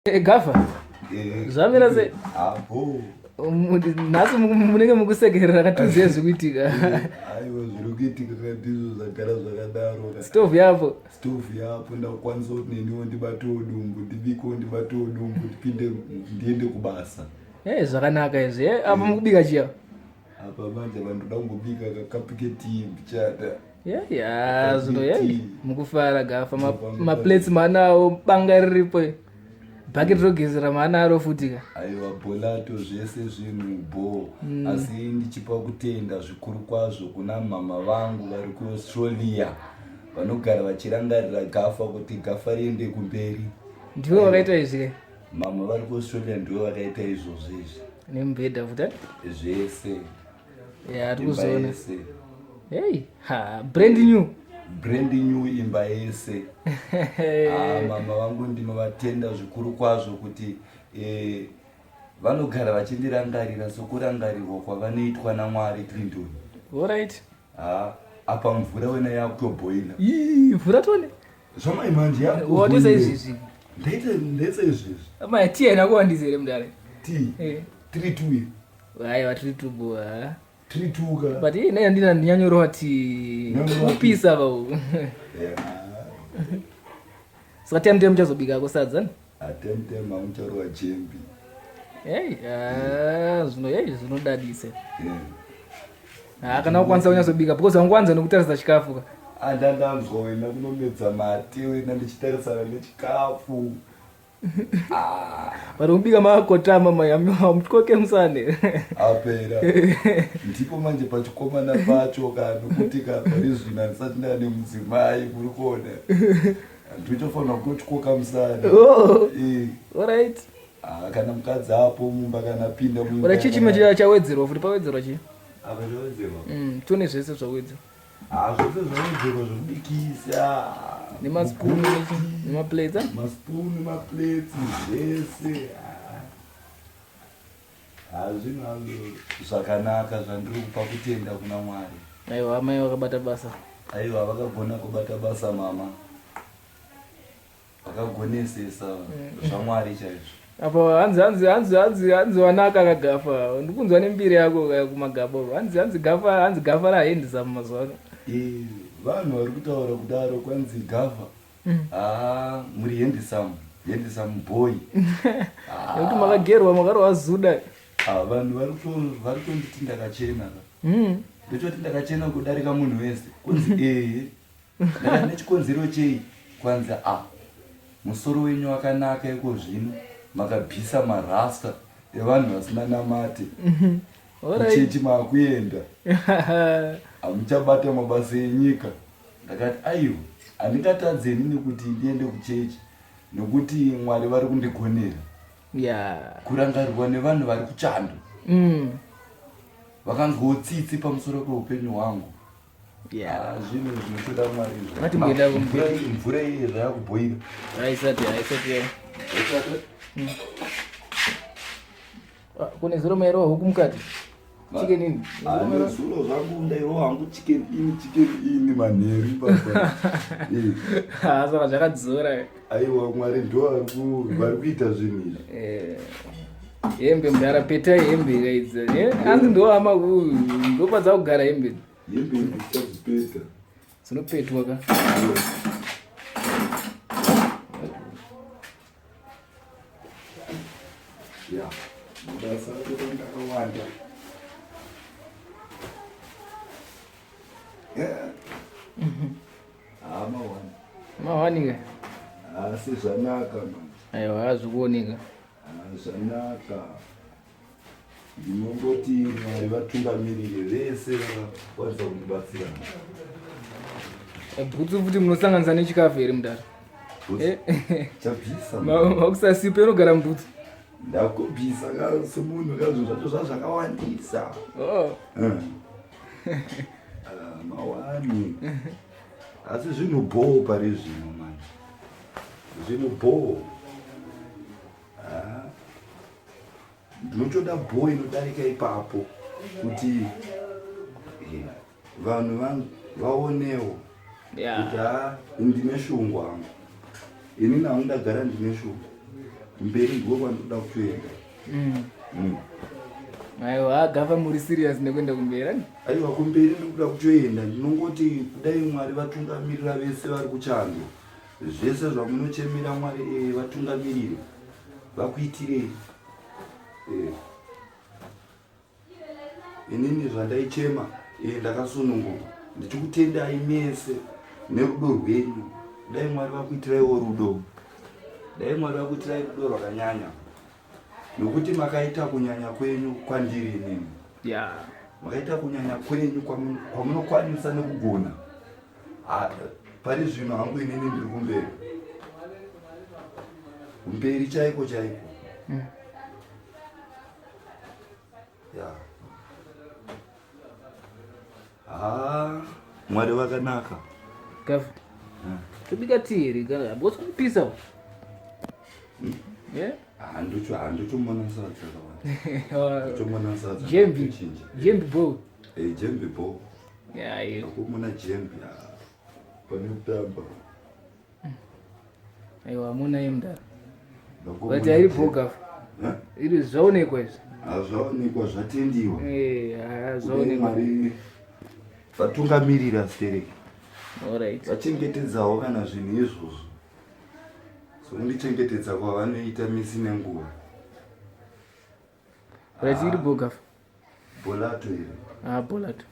Eh, gafa Eh, Zvamira sei? Apo. Nhasi munenge mukusekerera katuzive zviri kuitika. Aiwa zviri kuitika kandizvo zvagara zvakadaro. Stove yapo. Stove yapo ndakukwanisa kuti neniwo ndibatewo dumbu ndibikewo ndibatewo dumbu ndipinde ndiende kubasa. Eh zvakanaka izvi. Eh apa mukubika chiya. Apa manje vandoda kumbobika kakapu ketii mbichana. Yeah, yeah, zvino yeah. Mukufara gafa maplates manawo banga riripo. Bucket rogezera manaro futi ka. Aiwa bolato zvese zvinhu bho. Mm. Asi ndichipa kutenda zvikuru kwazvo kuna mama vangu vari kuAustralia vanogara vachirangarira gafa kuti gafa riende kumberi. Ndivo vakaita izvi. Mama vari kuAustralia ndivo vakaita izvozvo izvi. Nemubhedha futi. Eh? Zvese. Yeah, tiri kuzoona. Hey, ha, brand new. Brand new imba yese. Ah, mama vangu ndinovatenda zvikuru kwazvo kuti eh, vanogara vachindirangarira sokurangarirwa kwavanoitwa naMwari Clinton. All right. Ah, apa mvura wena yakutobhoila. Ii, mvura tone. Zvamai manje yakutobhoila. Watoisa izvizvi. Ndaita ndaisa izvizvi. Amai tea haina kuwandisa here mudare? Tea. Eh. 3 2. Aiwa tiri tubo ha. Tiri tuka. But iye naye ndina ndinyanyorova ti kupisa ba. Yeah. Saka tem tem chazobika ko sadza. Atem tem amucharova jembi. Hey, ah, zvino hey zvinodadisa. Yeah. Ah, kana ukwanisa kunyatsobika because wangu nekutarisa chikafu ka. Andandanzwa wena kunomedza mate wena ndichitarisana nechikafu. Vari kubika makotama mayamutyoke musane. Apera. Ndipo manje pachikomana pacho ka nokuti ka pari zvino handisati ndane mudzimai muri kuona. Nditofanira kutotyoka musana. Oh. Eh. Alright. Ah, kana mukadzi apo mumba kana pinda mumba. Ora chii chimwe chawedzerwa futi pawedzerwa chii? Apa chawedzerwa. Tione zvese zvawedzerwa. Ah, zvose zvawedzerwa zvekubikisa. Nemaspoon nemaplates. Maspoon nemaplates zvese. Ah, zvinhu hazvo zvakanaka zvandiri kupa kutenda kuna Mwari. Aiwa amai vakabata basa. Aiwa vakagona kubata basa mama. Vakagonesesa zvaMwari chaizvo. Apa hanzi hanzi hanzi hanzi hanzi wanaka kagafa. Ndikunzwa nembiri yako kaya kumagaba. Hanzi hanzi gafa hanzi gafa rahendisa mazuva ano. Eh, vanhu vari kutaura kudaro kwanzi gafa. Ah, muri handsome, handsome boy. Nekuti makagerwa makarova zuda. Ah, vanhu vari vari kutonditi ndakachena. Ndochoti ndakachena kudarika munhu wese. Kunzi eh. Ndakati nechikonzero chei kwanzi a musoro wenyu wakanaka iko zvino makabvisa marasta evanhu vasina namate kuchechi makuenda hamuchabata mabasa enyika ndakati aiwa handingatadze inini kuti ndiende kuchechi nokuti mwari vari kundigonera yeah. kurangarirwa nevanhu vari kuchando vakanzwawo tsitsi pamusoro peupenyu hwangu Yeah. Ah, zvinhu zvinotoda mwari izvo. Ngatimboenda Mvura iyi mvura iyi zvayakubhoira. Haisati haisati. Ah, kune zuro mairova huku mukati. Chicken in. Ah, nezuro zvangu ndairova hangu chicken in chicken in manheru ipapa. Eh. Ah, saka zvakadzora. Aiwa mwari ndo vari kuita zvinhu izvi. Eh. Hembe mdara petai hembe kaidzi. Eh, hanzi ndo ama ndopadza kugara hembe. Hembe idzi tichadzipeta. Dzinopetwa ka. Ya. Basa ndakawanda. Yeah. Ah, mawani. Mawani ka. Asi zvanaka manje. Aiwa hazvikuoneka. Ah, zvanaka. Ndinongoti Mwari vatungamirire vese vakakwanisa kundibatsira. Bhutsu futi munosanganisa nechikafu here mudara? Eh? Chabvisa. Makusasipa inogara mubhutsu. Ndakubvisa ka semunhu ka zvinhu zvacho zvazvakawandisa. Oh. Eh. Ah, mawani. Asi zvinhu bhoo pari zvino manje. Zvinhu bhoo. Ah. Ndinotoda bhoo inodarika ipapo kuti eh, vanhu vaonewo Yeah. kuti ha ndine shungu hangu. Ini nangu ndagara ndine shungu. Kumberi ndiko kwandinoda kutoenda. Aiwa, Gafa, muri serious nekuenda kumberi ani? Aiwa, kumberi ndikuda kutoenda. Ndinongoti kudai Mwari vatungamirira vese vari kuchando, zvese zvamunochemera, Mwari vatungamirire, vakuitirei. Inini zvandaichema, ndakasununguka ndichikutendai mese nerudo rwenyu. Dai Mwari vakuitiraiwo rudo, dai Mwari vakuitirai rudo rwakanyanya, nokuti makaita kunyanya kwenyu kwandiri inini. Makaita kunyanya kwenyu kwamunokwanisa nekugona. Pari zvino hangu inini ndiri kumberi, kumberi chaiko chaiko. Ya, ha, Mwari vakanaka. Gafa, tobika tii here kana because kupisa? Yeah. Handichomona sadza kawanda, ndichomona sadza. Jembi. Ndochinja. Jembi bo. Eh, jembi bo. Yeah, yeah. Akumona jembi, ah, pane kutamba. Aiwa, hamuna yemudara. Ndakumona But hairi jembi. bo, Gafa. Eh? Iri zvaonekwa izvi. Hazvaonekwa, zvatendiwa. Eh, ha, Kudai zvaonekwa. Mwari vatungamirira stereki, vachengetedzawo kana zvinhu izvozvo sokundichengetedza kwavanoita misi nenguva. Right, iri bo, Gafa. Bolato iri. Ah, bolato.